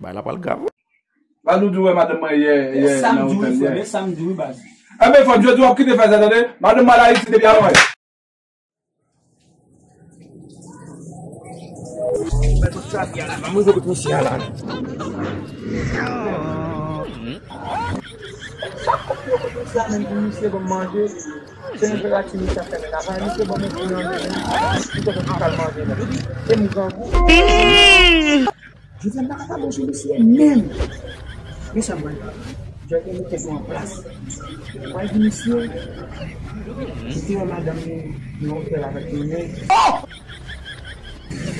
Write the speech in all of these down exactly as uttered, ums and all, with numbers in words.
Bagay la pral grav wi. Badou di w wè madanm mwen yè, yè nan otèl yè. E sa m di wi, frè, e sa m di wi, baz. Enben, frè m, jodi w ap kite fè sa, tande? Madanm mwen al Ayiti depi avan yè. Mwen rive kot misye a la. Sa k ap yo kot misye a menm pou misye ban m manje? Se enperati misye ap fè menm. Avan misye ban mwen kouri andedan, li te konn al manje menm. E m grangou. Jodi a m pa ka pa bon sou misye menm. Men sa m pral fè. Jodi a m mete pou an plas. M pral di misye, li te wè madanm li nan otèl avèk li menm.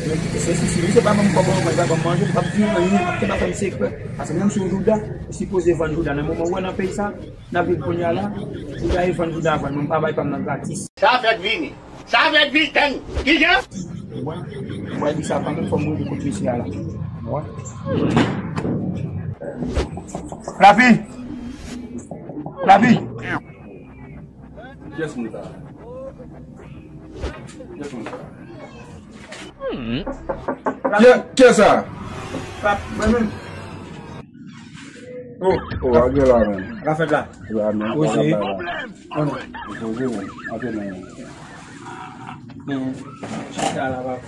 Men kite se sou si misye pa ban m kòb ankò, li pa ban m manje, li p ap di m anyen, li p ap fè m sekrè. Paske menm si w jouda, ou sipoze vann jouda. Nan moman ou wè nan peyi sa, n ap viv kounye a la, jouda e vann, jouda vann. Mwen m pa bay pa m nan gratis. Sa fèk vini. Sa fèk vini, tann. Kijan? Mwen, mwen di sa kanmenm, fò m rive kot mesye a la. Mwen. Lavi! Lavi! Kiyès moun sa? Kiyès moun sa? Kiyè, kiyès sa? Pap, mwen menm. Oh, oh, a gen la menm. Rafèt la. La menm. Poze. Poze, wi. Antre nan. Men, chita la, pap.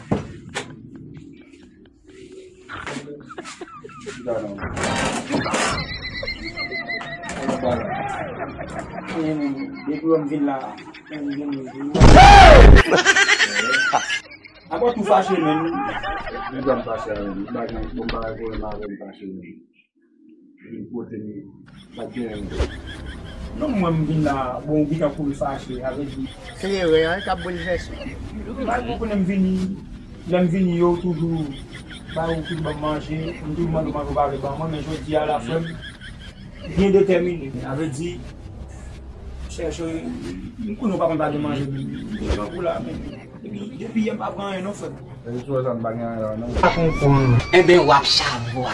Depi lè m vin la, m vin. Apa w tou fache menm? Depi lè m fache avè m, m pa gen, bon, m pa gen pwoblèm avè m fache menm. Vin kote m, pa t gen anyen. Non, mwen m vin la, bon, ou gentan kouri fache, sa vle di. Se erè a k ap boulvèse. M pa konprann, m vini, lè m vini yo toujou ba ou, toujou ban m manje, m toujou mande w manje, ou pa vle ban mwen, men jodi a la, frè m byen detèmine. Sa vle di, chèche, m konnen w pa konn pa gen manje, m te pran kou la, men depi, depi yè m pa pran anyen non, frè m. E sou sa m pa gen anyen la, non. Pa konprann. Enben, w ap savwa.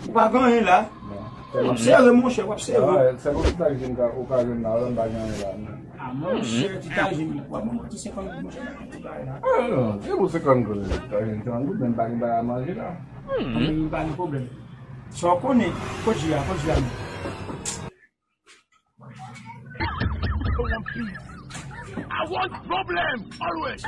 Ou pa gen anyen la. W ap sere, monchè, w ap sere. Ah, sèl okazyon m ka, okazyon m ka wè m pa gen anyen la, non. Ah, monchè, ti tajin, w ap ban mwen ti senkant goud, monchè, nan ti bagay la. Ah, non, se pou senkant goud, ti tajin, senkant goud, men m pa gen bagay a manje la. Anben, pa gen pwoblèm. Sa w konnen, kot je a, kot je a, men. I want problem always.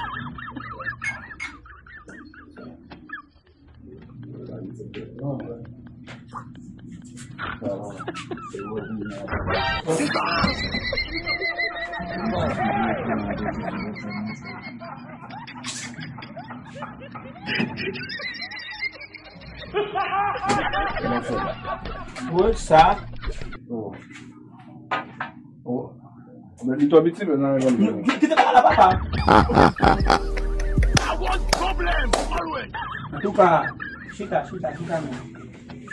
Wè sa. Oh. Oh. Men li twò piti, men nan yon. Kite pa la, papa. I want problem always. Antouka, chita, chita, chita, men.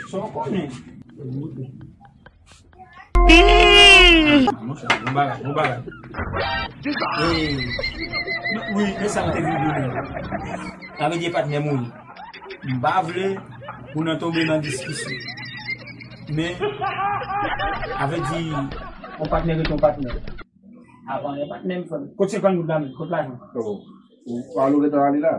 Sa w konnen? Monchè, bon bagay, bon bagay. Wi, men sa m te vin di w. Sa vle di patnè m ou ye. M pa vle pou nou tonbe nan diskisyon. Men, sa vle di, yon patnè rete yon patnè. Avan yon patnè m fè. Kot senkant goud la menm? Kot lajan? Oh, ou pa wè ou gentan ale la?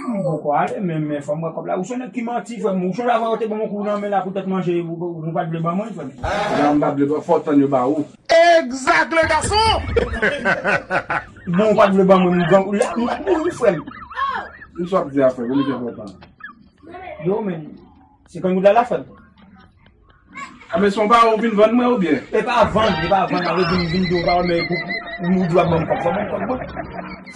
M poko ale, men, men fò m wè kòb la. Ou se nèg ki manti, frè m. Ou sonje avan yo te ban m yon kou nan men la poutèt manje, ou, ou, ou pa t vle ban mwen, frè m. Jan m pa t vle ban, fò w tann yo ba ou. Exact, le garçon! Bon, ou pa t vle ban mwen, m gran, la, m ap mouri, frè m. Kisa w ap di a, frè m? Ou li gen kontan. Yo, men, senkant goud la, la, frè m. A, men se yon pawòl ou vin vann mwen oubyen? E pa vann, e pa vann, sa vle di m vin di w yon pawòl, men pou, pou ou di w ap ban m kòb, fò w ban m kòb mwen.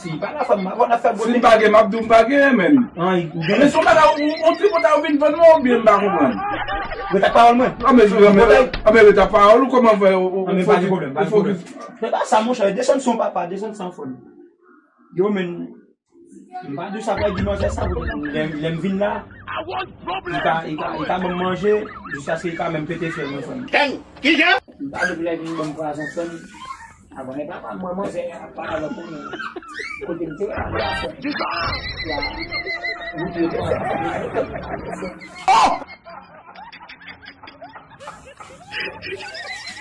Si pa la fanm, mwen ap fè gwo. Si m pa gen, m ap di w m pa gen, men. An, ou gen. Men se yon bagay, ou, ou tripotay ou vin vann mwen oubyen m pa konprann? Retak pawòl mwen. An, men, an, men, an, men retak pawòl ou, kòman fè ou, ou, an, men pa gen pwoblèm, pa gen pwoblèm. Men pa sa, monchè, desann san papa, desann san fanm. Yo, men, M pa di w sa pral di manzè sa, lè, lè m vin la, li ka, li ka, li ka ban m manje, jiskaske li ka menm pete fyèl mwen, frè m. Tann, kijan? M pa di pou lè vin ban m pwazon, frè m. Avan, e papa m, mwen, manzè a, pa avè konnen kote m te rale a, frè m. Ya, nou te fè.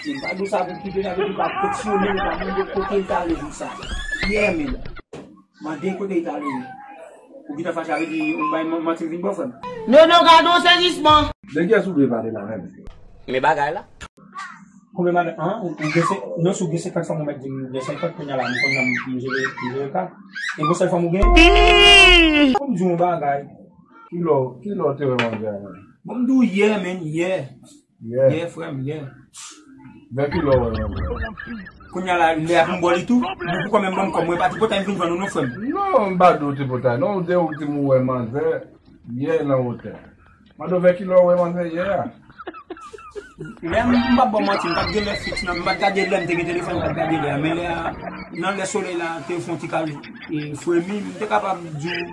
M pa di w sa pou kite, sa vle di pa kesyone, pa mande kote l t ale jou sa. Yè menm. Mande kote li t ale. Ou gentan fache, sa vle di ou bay man-, manti m vin ba w, frè m. Nono, gade yon sezisman. De kiyès ou vle pale la menm? Men bagay la. Konbyen madan an? Ou gen se non, si w gen senkant fanm, ou mèt di m ou gen senkant, kounye a la m konn nan m jere m jere ka. E gon sèl fanm ou gen? Fò m di w yon bagay. Kilè kilè w te wè manzè a menm? Bon, m di w yè, menn, yè. Yeah. Yè, frè m, yè. Vè kilè w wè manzè a? Kounye a la, lè ap m bò li tou, m pou kò menm ban m kò, mwen pa tripotay m vin jwenn ou non, frè m. Non, m pa di w tripotay non, ou te ou di m ou wè manzè yè nan wotè. Mande w vè kilè w wè manzè yè a? Lè m m p ap ba w manti, m pa t gen lè fiks nan, m pa t gade lè m te gen telefòn, m pa t gade lè a. Men lè a, nan lè solèy la te fè yon ti kal e, fremi, m te kapab di w,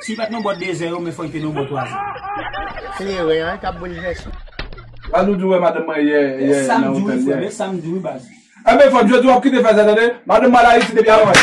si l pa t nan bò dezè yo, men fò l te nan bò twazè. Kleren an k ap boulvèse. Mande w di w wè madanm mwen yè yè Sa m nan di wi, wotè frè, yè. E sa m di wi, baz. Enben fò Djodi w ap kite fè sa tande. Madanm mwen al Ayiti depi avan.